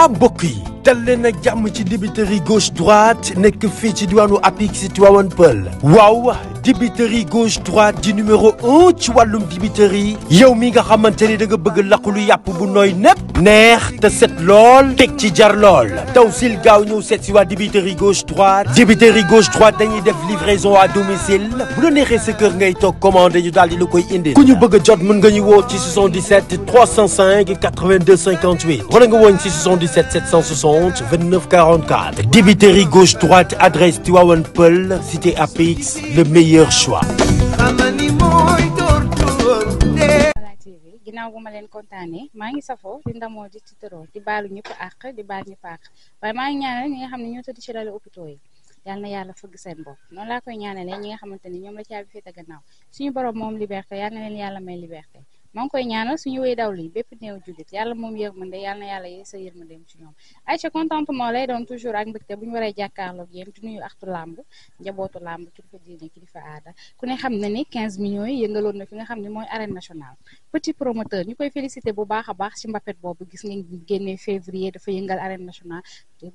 mbokk yi dal leen ak jàmm ci dibiteri gauche droite nekk fii ci diwaanu Apix Tivaouane Peulh waaw dibiteri gauche droite di numéro 1 ci wàllum dibiteri yow mi nga xamante ni da nga bëgg laqulu yàpp bu nooy nepp neex te set lool teg ci jar lool taw sil gaaw ñëw seet si waa dibiteri gauche droite dañuy def livraison à domicile bu la neexee sa kër ngay toog commandé ñu daal di la koy indi ku ñu bëgg a jot mën nga ñu woo ci 77 305 82 58 wala nga woon ci 77 760 29 44 dibiteri gauche droite adresse Tivaouane Peulh cité Apix le meilleur choix. ginnaaw bu ma leen kontaanee maa ngi safoo di ndamoo di tiitaroo di baalu ñëpp àq di baal ñëpp àq waaye maa ngi ñaanal ñi nga xam ne ñoo tëdd ci lali hôpitaux yi yal na yàlla fëgg seen bopp noonu laa koy ñaanalee ñi nga xamante ni ñoom la caabi féete gannaaw suñu borom moom liberté yal na leen yàlla may liberté maa ngi koy ñaanal suñu wéy daw li bépp néew jullit yàlla moom yërmande yal na yàlla yee sa yërmandeem ci ñoom ay ca contentement lay doon toujours ak mbégte bu ñu waree jàkkaarloog yéen di nuyu axtu làmb njabootu làmb kilifa diine kilifa aada ku ne xam na ni 15 millions yi yëngaloon na fi nga xam ne mooy arène nationale petit promoteur ñu koy félicité bu baax a baax ci mbapet boobu gis ngeen génnee février dafa yëngal arène nationale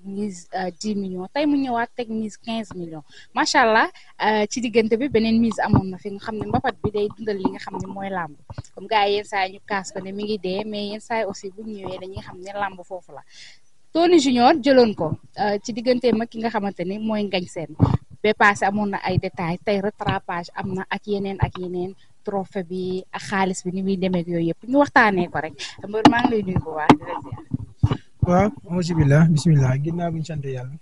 mise 10 millions tey mu ñëwaat teg mise 15 millions macha allah ci diggante bi beneen mise amoon na fi nga xam ne mbapat bi day dundal li nga xam ne mooy làmb comme gars yi yenn saa yi ñu kaas ko ne mi ngi dee mais yenn saa yi aussi bu ñëwee dañuy xam ne làmb foofu la Tony Junior jëloon ko ci diggante mag ki nga xamante ni mooy ngañ seen ba passé amoon na ay détails tey rattrapage am na ak yeneen trophée bi ak xaalis bi ni muy demee ak yooyu yëpp ñu waxtaanee ko rek mbër maa ngi lay nuyu bu baax di la ziar. waaw alhamdulilah bisimilah ginnaaw bi ñu sant yàlla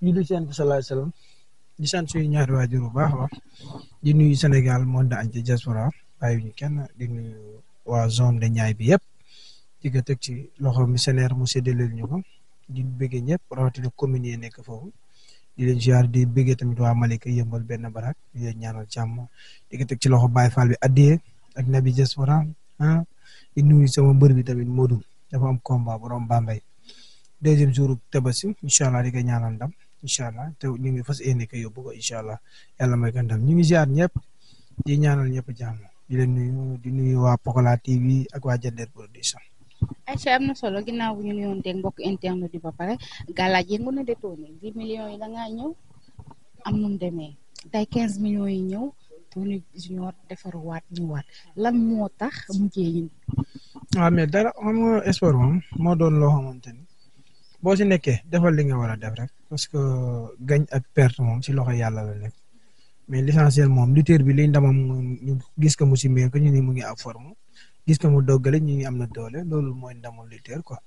ñu di sant salaay salaam di sant suñu ñaari waajur bu baax wax di nuyu Sénégal monde entier diaspora bàyyi ñu kenn di nuyu waa zone de Niayes bi yëpp di ko teg ci loxo missionnaire mu séddaleel ñu ko di bëggee ñëpp rawatina commune yi nekk foofu di leen ziar di bëggee tamit waa Malika yëmbal benn barak di leen ñaanal jàmm di ko teg ci loxo Baye Fall bi addiyee ak Nabi diaspora di nuyu sama mbër bi tamit Modou dafa am combat borom Bambey deuxième jour Tabaski incha allah di ko ñaanal ndam incha allah te ñu ngi fas yéene ko yóbbu ko incha allah yàlla may ko ndam ñu ngi ziar ñëpp di ñaanal ñëpp jàmm di leen nuyu waa Pokola TV ak waa Jandeer production. Aïcha am na solo ginnaaw bu ñu nuyoon teg mbokk internet di ba pare gàllaaj yëngu na de Tony 10 millions yi da ngaa ñëw am nu mu demee tey 15 millions yi ñëw Tony Junior defaruwaat ñëwaat lan moo tax mujjee ñu. waaw mais dara xam nga sport moom moo doon loo xamante ni boo si nekkee defal li nga war a def rek parce que gañ ak perte moom si loxo yàlla la nekk mais l'essentiel moom lutteur bi liy ndamam ñu gis ko mu si meek ñu ni mu ngi ab forme gis ko mu doggale ñu ngi am na doole loolu mooy ndamul lutteur quoi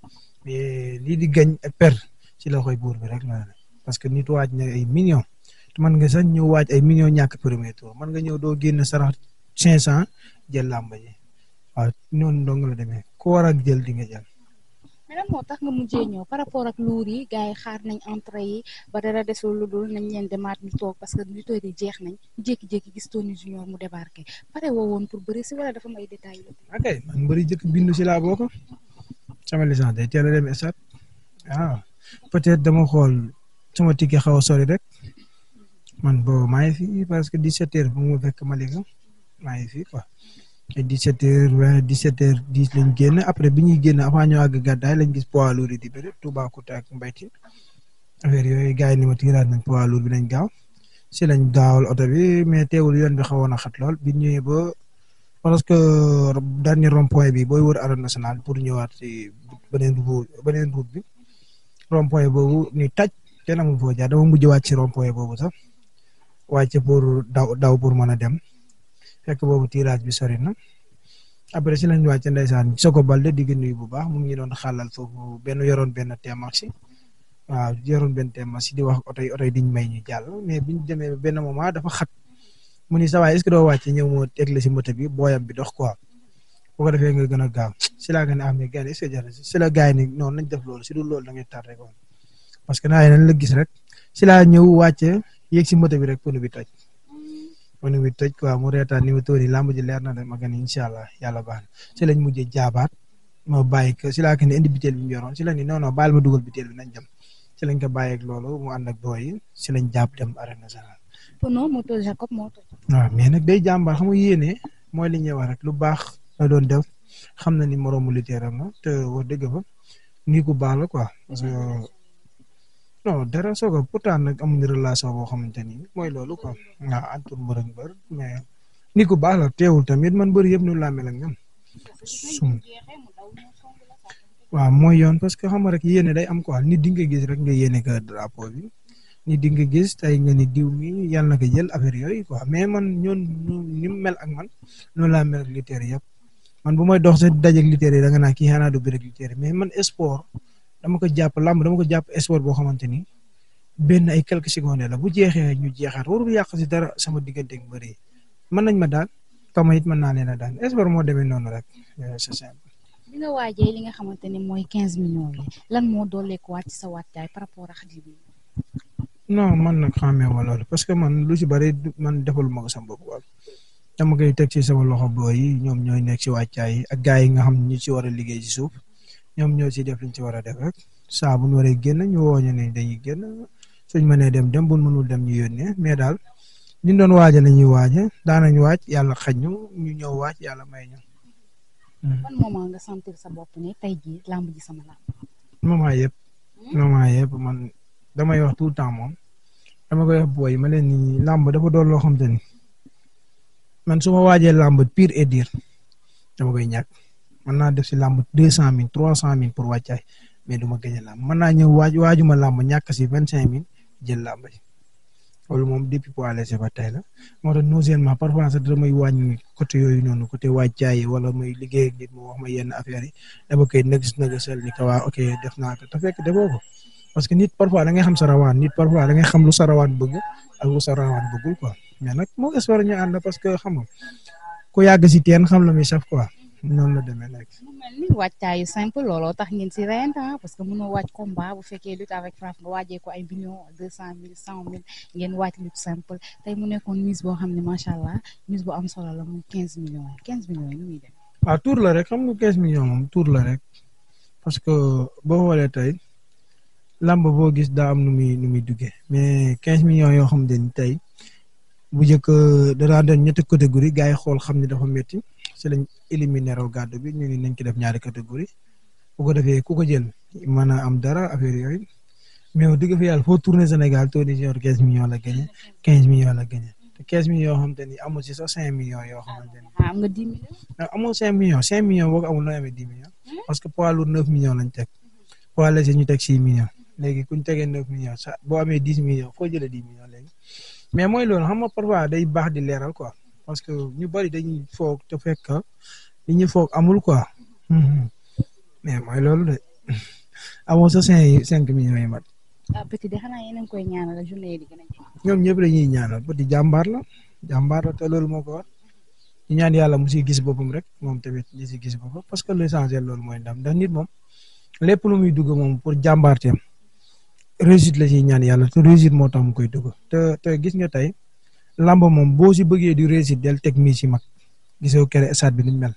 mais lii di gañ ak perte si loxoy buur bi rek la parce que nit waaj na ay millions te mën nga sax ñëw waaj ay millions ñàkk premier tour mën nga ñëw doo génn sarax 500 jël làmba ji waaw noonu dong la demee ku war a jël di nga jël. mais lan moo tax nga mujjee ñëw par rapport ak luur yi gars yi xaar nañ entrée yi ba dara desul lu dul nañ leen demaat ñu toog parce que lutteurs yi jeex nañ ñu jékki-jékki gis Tony Junior mu débarqué pare woo woon pour bëri si wala dafa may détails yi. ok man bëri jëkk bindu si laa bokk sama licence day teel a dem stade waaw peut-être dama xool sama ticket xaw a sori rek man boobu maa ngi fi parce que 17h bu ma fekk Malika maa ngi fi quoi. ay 17h20 17h10 lañ génn après bi ñuy génn avant ñoo àgg gàddaay lañ gis poids lourd yi di bëri Toubacouta ak Mbaytin affaire yooyu gars yi ni ma tiiraat nañ poids lourd bi nañ gaaw si lañ daawal oto bi mais teewul yoon bi xawoon a xat lool bi ñëwee ba parce que dernier rond-point bi booy wër arène nationale pour ñëwaat si beneen route bi rond-point boobu ni taj kenn amul foo jaar dama mujj wàcc ci rond-point boobu sax wàcc pour daw pour mën a dem. fekk boobu tirage bi sori na après si lañ wàcc ndeysaan Soko Balde di nuyu bu baax mu ngi doon xàllal foofu yoroon benn téemaxi waaw yoroon benn téemaxi di wax oto yi diñ may ñu jàll mais biñ demee benn moment dafa xat mu ni sa waay est-ce que doo wàcc ñëw moo teg la si moto bi booyam bi dox quoi bu ko defee nga gën a gaaw si laa gën a am ne gars est-ce que jar si la gars yi ni noonu nañ def loolu si dul loolu da ngay tardé quoi parce que naa nañ la gis rek si laa ñëw wàcce yéeg si moto bi rek pneu bi toj pneu bi toj quoi mu reetaan ni ma Tony làmb ji leer na de ma gën incha allah yàlla baax na si lañ mujjee jaabaat ma bàyyi ko si laa ko ne indi biteel bi mu yoroon si la ni non baal ma dugal biteel bi nañ dem si lañ ko bàyyeeg loolu mu ànd ak booy yi si lañ jàpp dem arène nationale. pono moto Jacob moo toj. waaw mais nag day jàmbaar xam nga yéene mooy li ñuy wax rek lu baax la doon def xam na ni moroomu lutteur am na te wax dëgg fa nii ku baax la quoi parce que non dara soog a pourtant nag amuñu relation boo xamante ni mooy loolu quoi waaw entre mbër ak mbër mais nii ku baax la teewul tamit man mbër yëpp nu laa mel ak ñoom waaw mooy yoon parce que xam nga rek yéene day am quoi nit di nga gis rek nga yéene ka drapeau bi nit di nga gis tey nga ni diw mi yàlla na ko jël affaire yooyu quoi mais man ñoon ni mu mel ak man noonu laa mel ak lutteurs yëpp man bu may dox sa dajeeg lutteurs yi da nga naa kii xanaa du bëre ak lutteurs yi mais man sport dama ko jàpp làmb dama ko jàpp sport boo xamante ni benn ay quelques secondes la bu jeexee ñu jeexaat warul yàq si dara sama diggante ak mbër yi mën nañ ma daal kama it mën naa leen a daan sport moo demee noonu rek c'est simple. bi nga waajee li nga xamante ni mooy 15 millions yi lan moo dooleekuwaat ci sa waajtaay par rapport ak xarit bi. non man nag xamee ma loolu parce que man lu ci bari man defaluma ko sama bopp wala dama koy teg ci sama loxo booy yi ñoom ñooy nekk ci wàccaay yi ak gars yi nga xam ne ñu ci war a liggéey ci suuf ñoom ñoo ci def liñ ci war a def rek saa bu ñu waree génn ñu woo ñu ne dañuy génn suñ mënee dem bu mënul dem ñu yónnee mais daal liñ doon waaja la ñuy waaja daanañ waaj yàlla xaj ñu ñëw waaj yàlla may ñu. ban moment nga sentir sa bopp ne tey jii lamb ji sama lamb. moment yëpp man damay wax tout le temps moom dama koy wax booy ma leen ni lamb dafa doon loo xam te ni man su ma waajee lamb pire et dire dama koy ñàkk mën naa def si lamb 200,000 300,000 pour wàccaay mais du ma gëj a lamb mën naa ñëw waajuma lamb ñàkk si 25,000 jël lamb ji loolu moom depuis poids léger ba tey la moo tax non seulement parfois sax damay wàññi côté yooyu noonu côté wàccaay wala may liggéey ak nit mu wax ma yenn affaires yi dama koy nëgësal ni ko waa ok def naa ko te fekk defoo ko parce que nit parfois da ngay xam sa rawaan nit parfois da ngay xam lu sa rawaan bëgg ak lu sa rawaan bëggul quoi mais nag moo espoir ñu ànd parce que xam nga ku yàgg si teen xam la muy saf quoi noonu la demee nekk. mu mel ni wàccaayu simple looloo tax ngeen si reyante parce que mënoo wàcc combat bu fekkee lutte avec frappe nga waajee ko ay millions 200,000 100,000 ngeen wàcc lutte simple tey mu nekkoon mise boo xam ne macha allah mise bu am solo la muy 15 millions yi 15 millions yi nu muy dem. waaw tour la rek xam nga 15 millions moom tour la rek parce que boo xoolee tey lamb boo gis daa am nu muy duggee mais 15 millions yoo xam ne tey bu njëkk danaa doon ñetti catégorie gars yi xool xam ne dafa métti ci lañ éliminer raw gàddu bi ñu ne nañ ko def ñaari catégorie bu ko defee ku ko jël mën a am dara affaire yooyu mais wax dëgg fa yàlla foo tourné Sénégal Tony Junior 15 millions la gagné 15 millions la gagné te 15 millions yoo xamante ni amul ci sax 5 millions yoo xamante ni. am nga 10 millions. amul 5 millions 5 millions boo ko amul nooy amee 10 millions parce que poids lourd 9 millions lañ teg poids léger ñu teg 6 millions léegi ku ñu tegee 9 millions sax boo amee 10 millions foo jëlee 10 millions léegi mais mooy loolu xam nga parfois day baax di leeral quoi. parce que ñu bari dañuy foog te fekk li ñu foog amul quoi mais mooy loolu de amoo sa 5 millions yi mat. Petit de xanaa yéen a ngi koy ñaanal journée yi di gën a jeex. ñoom ñëpp dañuy ñaanal Petit jàmbaar la te loolu moo ko war ñu ñaan yàlla mu siy gis boppam rek moom tamit ñu si gis boppam parce que l'essentiel loolu mooy ndam ndax nit moom lépp lu muy dugg moom pour jàmbaarteem réussite la ciy ñaan yàlla te réussite moo tax mu koy dugg te gis nga tey. lamba moom boo si bëggee di réussite del teg mi si mag gisoo kere stade bi ni mel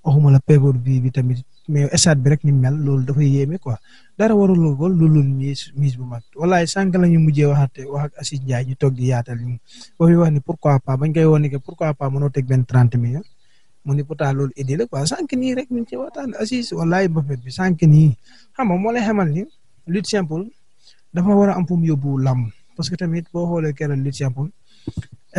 waxuma la paypal bi tamit mais stade bi rek ni mel loolu dafay yéeme quoi dara warul ko loolu mise bu mag wallaay sànq la ñu mujjee wax ak Assis Ndiaye ñu toog di yaatal ñu ba muy wax ni pourquoi pas bañ koy woon ni que pourquoi pas mënoo teg benn 30 millions mu ni pourtant loolu idée la quoi sànq nii rek ñu ci waxtaan Assis wallaay mbafet bi sànq nii xam nga moo lay xamal ni lutte simple dafa war a am fu mu yóbbu làmb parce que tamit boo xoolee kere lutte simple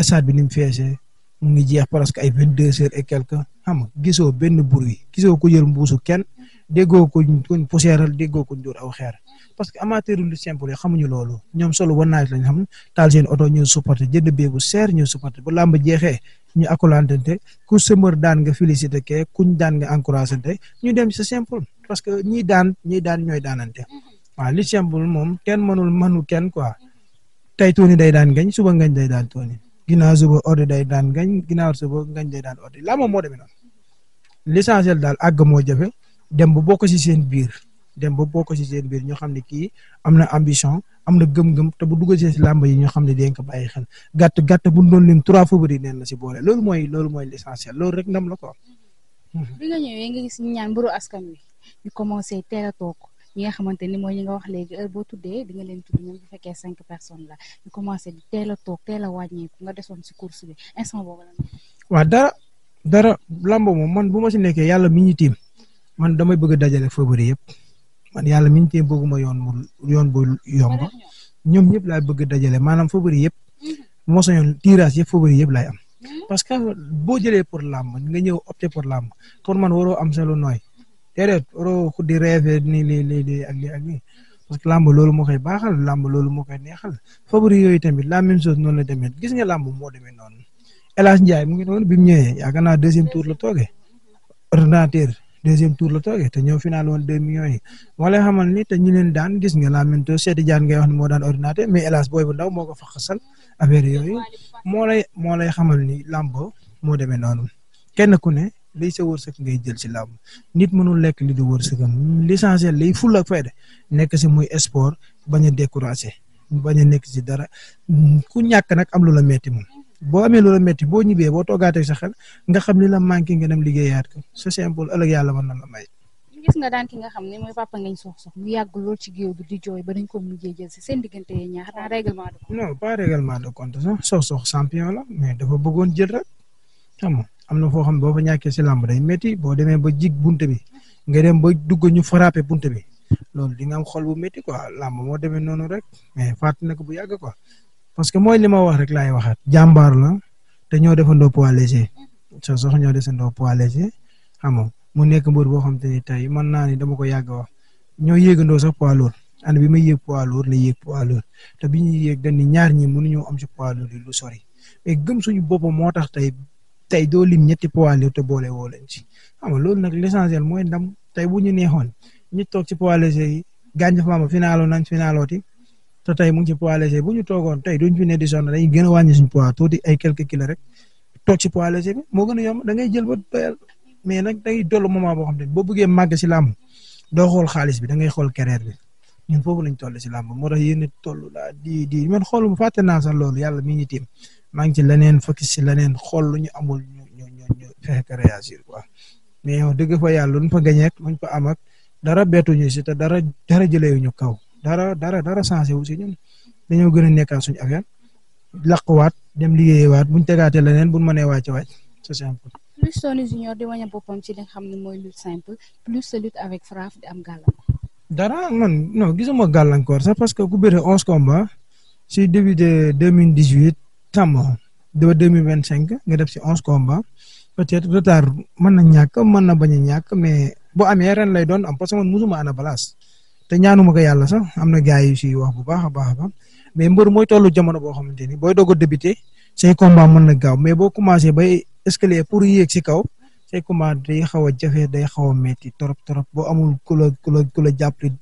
stade bi ni mu feesee mu ngi jeex presque ay 22 heures et quelque xam nga gisoo benn bruit gisoo ko jël mbuusu kenn déggoo ko kuñ poussièreal déggoo ko dóor aw xeer parce que amateur lu simple yi xamuñu loolu ñoom solo war naa lañ xam taal seen oto ñu supporté jënd bee bu seer ñu supporté bu làmb jeexee ñu accolantante ku sëmër daan nga félicité ke kuñ daan nga encouragé ñu dem ci simple parce que ñii daan ñooy daanante waaw li simple moom kenn mënu kenn quoi tey Tony day daan gañ suba ngañ day daan Tony ginnaaw suba Ordi day daan gañ ginnaaw suba ngañ day daan Ordi la moom moo demee noonu l'essentiel daal àgg moo jafe dem ba bokk ci seen biir ñu xam ne kii am na ambition am na gëm-gëm te bu dugg ci làmb yi ñu xam ne dañ ko bàyyi xel gàtt bu doon lim 3 favoris neen la ci boole loolu mooy l'essentiel loolu rek ndam la ko. bi nga ñëwee nga gis ñu ñaan mbëru askan wi ñu commencé teel a toog ñi nga xamante ni mooy ñi nga wax léegi heure boo tuddee di nga leen tudd ñoom bu fekkee 5 personnes la ñu commencé di teel a toog teel a wàññeeku nga desoon ci course bi instant boobu la. waaw dara lamb moom man bu ma ci nekkee yàlla mi ñu tiim man damay bëgg a dajale favori yëpp man yàlla mi ngi tee bëgguma yoon bu yomb ñoom ñëpp laay bëgg dajale maanaam favori yëpp moo sañoon tirage yëpp favori yëpp laay am parce que boo jëlee pour làmb nga ñëw opté pour làmb pour man waroo am sa lu nooy déedéet waroo di rêver ni lii ak lii ak lii parce que làmb loolu moo koy baaxal làmb loolu moo koy neexal favori yooyu tamit la même chose noonu la demee gis nga làmb moo demee noonu El Hadj Ndiaye mu ngi noonu bi mu ñëwee yaakaar naa deuxième tour la toogee ordinateur deuxième tour la toogee te ñëw final woon 2 millions yi moo lay xamal ni te ñu leen daan gis nga la même chose Cheikh Diane ngay wax ni moo daan ordinateur mais El Hadj booy bu ndaw moo ko fa xasal affaire yooyu moo lay xamal ni làmb moo demee noonu kenn ku ne liy sa wërsëg ngay jël ci làmb nit mënul lekk li di wërsëgam l'essentiel liy fulla ak fayda nekk si muy sport bañ a découragé bañ a nekk si dara ku ñàkk nag am lu la metti moom boo amee lu la metti boo ñibbee boo toogaatee sa xel nga xam ni la manqué nga dem liggéeyaat ko c'est simple ëllëg yàlla mën na la may. gis nga daan ki nga xam ne mooy Papa Ngagne Sokh mu yàgg lool ci géew bi di jooy ba dañ ko mujjee jël si seen diggante yi ñaar xanaa règlement de compte. non pas règlement de compte sax Sokh champion la mais dafa bëggoon jël rek xam nga am na foo xam boo fa ñàkkee si làmb day métti boo demee ba jig bunte bi nga dem ba dugg ñu frappé bunte bi loolu di nga am xol bu métti quoi làmb moo demee noonu rek mais fàttali na ko bu yàgg quoi parce que mooy li ma wax rek laay waxaat jàmbaar la te ñoo defandoo poids léger Sokh ñoo defandoo poids léger xam nga mu nekk mbër boo xam te ni tey mën naa ni dama ko yàgg wax ñoo yéegandoo sax poids lourd ànd bi may yéeg poids lourd la yéeg poids lourd te bi ñuy yéeg dañ ni ñaar ñi mënuñoo am ci poids lourd yi lu sori mais gëm suñu boppam moo tax tey doo lim ñetti poids lourd te boole woo leen ci xam nga loolu nag l'essentiel mooy ndam tey bu ñu neexoon ñu toog ci poids léger yi gàncax faama finaaloo nañ finaalooti te tey mu ngi ci poids léger bu ñu toogoon tey duñ fi ne di sonn dañuy gën a wàññi suñu poids tuuti ay quelques kilos rek toog ci poids léger bi moo gën a yomb da ngay jël ba doyal mais nag da ngay dollu moment boo xam te boo bëggee màgg si làmb doo xool xaalis bi da ngay xool kereer bi ñun foofu lañ toll si làmb moo tax yéen a toll laa di man xool mu fàtte naa sax loolu yàlla mi ngi tiim maa ngi ci leneen focus si leneen xool lu ñu amul ñu fexe ko réagir quoi mais yow dëgg fa yàlla luñ fa gañee ak luñ fa am ak dara bettuñu si te dara jëleewuñu kaw dara changé wu si ñun dañoo gën a nekkaat suñu affaire laqwaat dem liggéeyewaat buñ tegaatee leneen buñ mënee wàcc c'est simple. plus Tony Junior di waña boppam ci li nga xam ne mooy lutte simple plus sa lutte avec frappe di am gàllankoor. dara man non gisuma gàllankoor sax parce que ku bëre 11 combats si début de 2018 tam ba 2025 nga def si 11 combats peut-être retard mën na ñàkk mën na bañ a ñàkk mais boo amee ren lay doon am parce que man musuma ana balance te ñaanuma ko yàlla sax am na gars yu si wax bu baax a baax mais mbër mooy tollu jamono boo xamante ni booy doog a débuté say combat mën na gaaw mais boo commencé bay escalier pour yéeg si kaw say combat day xaw a jafe day xaw a metti trop boo amul ku la jàppale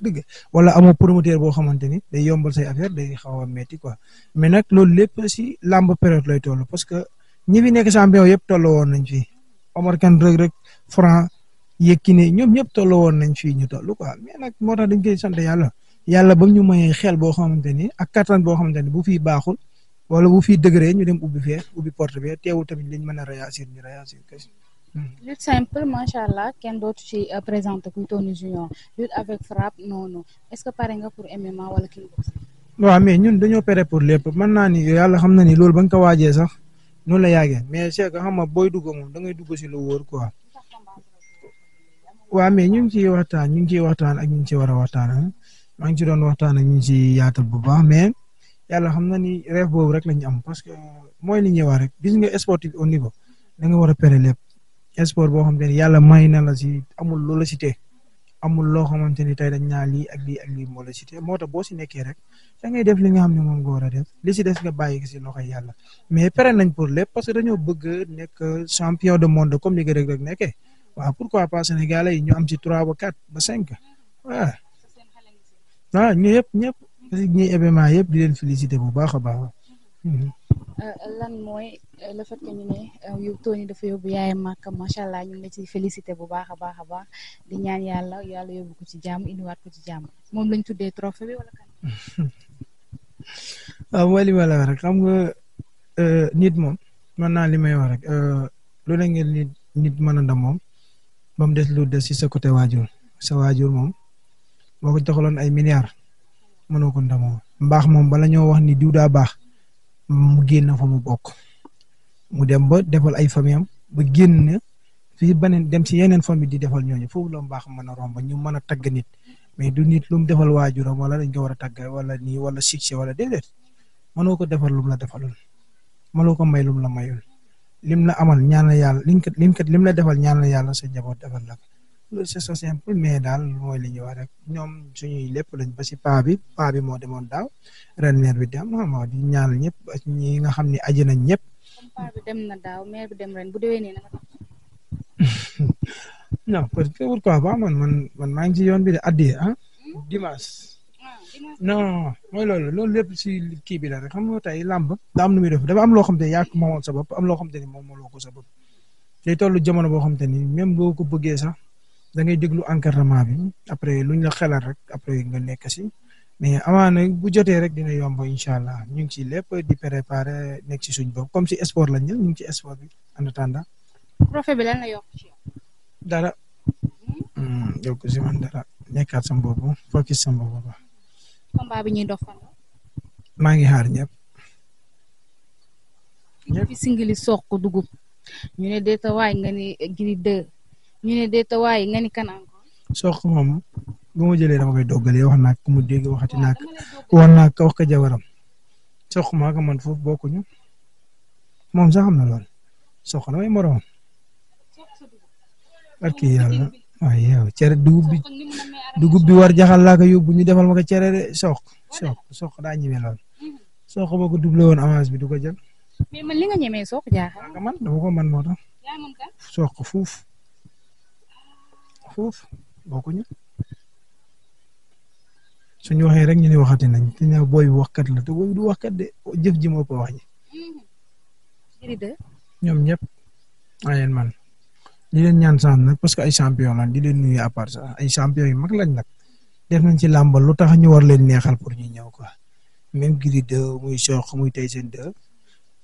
dëgg wala amoo promoteur boo xamante ni day yombal say affaire day xaw a metti quoi mais nag loolu lépp si làmb période lay toll parce que ñi fi nekk champion yëpp tolloo woon nañ fi Omar Kane Reug Reug Franc Yékini ñoom ñëpp tolloo woon nañ fii ñu toll quoi mais nag moo tax dañ koy sant yàlla ba ñu mayee xel boo xamante ni ak kattan boo xamante ni bu fii baaxul wala bu fii dëgëree ñu dem ubbi porte bi teewul tamit liñ mën a réagir ñu réagir kese. lutte simple macha allah kenn dootu ci présenté kuy Tony Junior lutte avec frappe noonu est-ce que pare nga pour MMA wala kickboxing. waaw mais ñun dañoo pare pour lépp mën naa ni yàlla xam na ni loolu ba nga ko waajee sax noonu la yàggee mais c'est que xam nga booy dugg moom da ngay dugg si lu wóor quoi. waaw mais ñu ngi ciy waxtaan ak ñu ngi ciy war a waxtaan maa ngi ci doon waxtaan ak ñu ngi ciy yaatal bu baax mais yàlla xam na ni rêve boobu rek la ñu am parce que mooy li ñuy wax rek gis nga sportif au niveau da nga war a pere lépp sport boo xamante ni yàlla may na la si amul loo la si tee amul loo xamante ni tey dañ naa lii ak lii moo la si tee moo tax boo si nekkee rek da ngay def li nga xam ne moom nga war a def li si des nga bàyyi si loxoy yàlla mais pere nañ pour lépp parce que dañoo bëgg nekk champion de monde comme ni nga rek nekkee waaw pourquoi pas Sénégalais yi ñu am ci 3 ba 4 ba 5 waaw. waaw ñu ñëpp parce que ñi événement yëpp di leen féliciter bu baax a baax. lan mooy le fait que ñu ne yow Tony dafa yóbbu yaayam Màkka macha allah ñu ngi la ciy féliciter bu baax a baax di ñaan yàlla yóbbu ko ci jàmm indiwaat ko ci jàmm moom lañ tuddee trophée bi wala kan. waaw mooy li ma la wax rek xam nga nit moom mën naa li may wax rek lu ne ngeen nit mën a ndam moom ba mu des lu des ci sa côté waajur sa waajur moom. boo ko joxaloon ay milliards mënoo ko ndamoo mbaax moom bala ñoo wax ni diw daa baax mu génn fa mu bokk mu dem ba defal ay famille am ba génn fii beneen dem si yeneen famille di defal ñooñu foofu la mbaax mën a romb ñu mën a tagg nit mais du nit lu mu defal waajuram wala dañ ko war a tàgg wala nii wala succès wala déedéet mënoo ko defal lu mu la defalul mënoo ko may lu mu la mayul lim la amal ñaan la yàlla lim la defal ñaan la yàlla sa njaboot defal la ko loolu c'est so simple mais daal mooy li ñuy wax rek ñoom suñuy lépp lañ ba si paa bi moo demoon daaw ren meer bi dem xam di ñaanal ñëpp ak ñi nga xam ne aji nañ ñëpp. comme paa bi dem na daaw meer bi dem ren bu déwénee na non parce que pourquoi pas man maa ngi ci yoon bi de addi dimanche. non mooy loolu lépp si kii bi la rek xam nga tey làmb daa am nu muy def dafa am loo xam te ne yaa ko moomoon sa bopp am loo xam te ni moom moo loo ko sa bopp tey tollu jamono boo xam te ni même boo ko bëggee sax da ngay déglu encadrement bi après luñ la xelal rek après nga nekk si mais amaana bu jotee rek dina yomb incha allah ñu ngi ci lépp di préparer nekk ci suñ bopp comme si sport lañ ñu ngi ci sport bi en attendant. trophée bi lan la yokk ci yow. dara. yokk si man dara nekkaat sama bopp focus sama bopp. combat bi ñuy dox fan. maa ngi xaar ñëpp. fi singili soq dugub ñu ne Déta Waay nga ni Gris 2 ñu ne Déta Waay nga ni kan encore. soq moom bu ma jëlee dama koy doggalee wax naa ko mu dégg waxati naa ko wax naa ko wax ko jabaram soq maa ko man foofu bokkuñu moom sax xam na lool soq na may moroom barki yàlla waaye yow cere dugub bi war jaxal laa ko yóbbu ñu defal ma ko cere de soq daa ñëwee lool soq boo ko doublé woon avance bi du ko jël. mais man li nga ñemee soq jaaxal. man dama ko man moo tax. soq fuuf bokkuñu suñu waxee rek ñu ne waxati nañ te ñëw booy bi waxkat la te booy bi du waxkat de jëf ji moo ko wax ji. ñoom ñëpp ayeen man di leen ñaan sant nag parce que ay champion lañ di leen nuyu à part ça ay champion yu mag lañ nag def nañ ci làmbal lu tax ñu war leen neexal pour ñu ñëw quoi même Gris 2 muy Sokh muy Tyson 2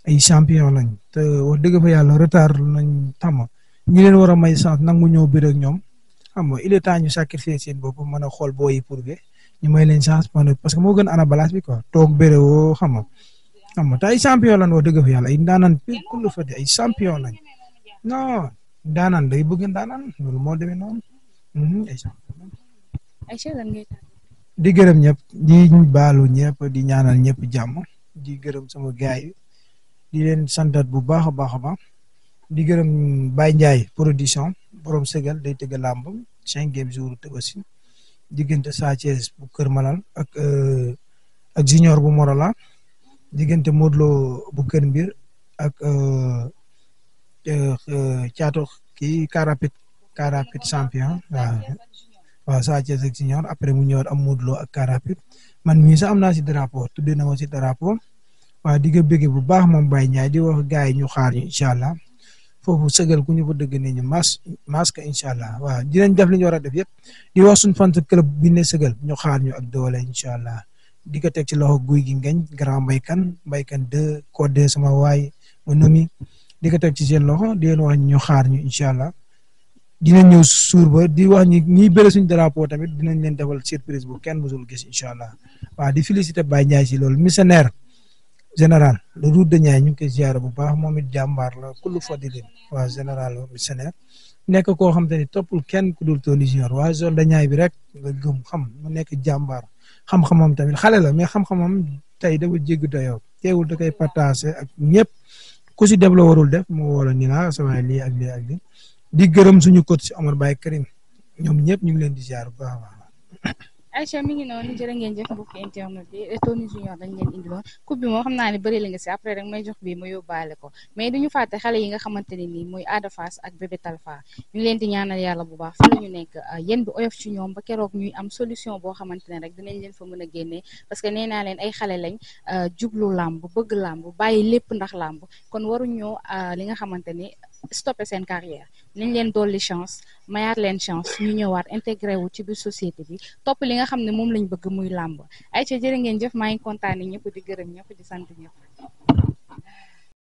ay champion lañ te wax dëgg fa yàlla retard nañ xam ñi leen war a may sant nangu ñëw biir ak ñoom xam nga il est temps ñu sacrifier seen bopp mën a xool booy yi pour que ñu may leen chance parce que moo gën ana balance bi quoi toog béré woo xam nga te ay champion lañ wax dëgg fa yàlla ay ndaanaan kullu fa ay champion lañ non ndaanaan day bëgg ndaanaan loolu moo demee noonu ay champion di gërëm ñëpp di baalu ñëpp di ñaanal ñëpp jàmm di gërëm sama gaay yi di leen santat bu baax a baax a baax di gërëm Baye Ndiaye production borom sëgal day tëgg làmb 5e jour Tabaski diggante Sa Thiès bu Kër Malal ak Junior bu Morola diggante Modou Lo bu Kër Mbir ak Thiatou kii Karapit champion waaw Sa Thiès ak Junior après mu ñëwaat am Modou Lo ak Karapit man mii sax am naa si drapeau tuddee na ma si drapeau waaw di nga bëgg bu baax moom Baye Ndiaye di wax gars yi ñu xaar ñu incha allah foofu sëgal ku ñu fa dëgg ne ñu masque incha allah waaw dinañ def li ñu war a def yëpp di wax suñu fan club bi ne sëgal ñu xaar ñu ak doole incha allah di ko teg ci loxo guy gi ngañ grand mbaykan 2 code sama waay ma nomi di ko teg ci seen loxo di leen wax ñu xaar ñu incha allah dinañ ñëw suur ba di wax ñi bëre suñu drapeau tamit dinañ leen defal surprise bu kenn mësul gis incha allah waaw di féliciter Baye Ndiaye si loolu missionnaire général le route de Niayes ñu ngi koy ziar bu baax moom it jàmbaar la kullu fadilin waa général missionnaire nekk koo xam te ni toppul kenn ku dul Tony Junior waa zone de Niayes bi rek nga gëm xam mu nekk jàmbaar xam-xamam tamit xale la mais xam-xamam tey dafa jéggi dayoo teewul da koy partagé ak ñëpp ku si def la warul def mu woo la ni la sama lii ak lii ak lii di gërëm suñu coach si Omar Baye Karim ñoom ñëpp ñu ngi leen di ziar bu baax a baax. Aïcha mi ngi noonu jërë ngeen jëf mbokki internet bi Tony Junior dañ leen indiloon coupe bi moo xam naa ne bëri la nga si après rek may jox bi ma yóbbaale ko mais duñu fàtte xale yi nga xamante ne nii mooy Ada Fass ak Bébé Talfa ñu leen di ñaanal yàlla bu baax fa la ñu nekk yéen bi oyof ci ñoom ba keroog ñuy am solution boo xamante ne rek dinañ leen fa mën a génnee parce que nee naa leen ay xale lañ jublu làmb bëgg làmb bàyyi lépp ndax làmb kon waruñoo li nga xamante ni stoppé seen carrière nañ leen dolli chance mayaat leen chance ñu ñëwaat intégré wu ci biir société bi topp li nga xam ne moom lañ bëgg muy làmb ay ca jërë ngeen jëf maa ngi kontaane ñëpp di gërëm ñëpp di sant ñëpp